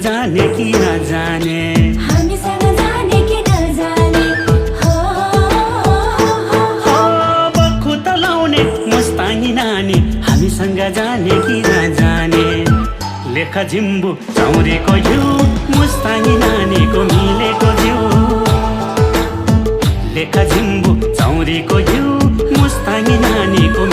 जाने कि नजाने, हामीसँग जाने कि नजाने हो, बक्खु त लाउने मुस्तानी नानी हामीसँग जाने कि नजाने। लेखा झिम्बु चौरीको घिउ मुस्तानी नानीको मिलेको जिउ, लेखा झिम्बु चौरीको घिउ मुस्तानी नानीको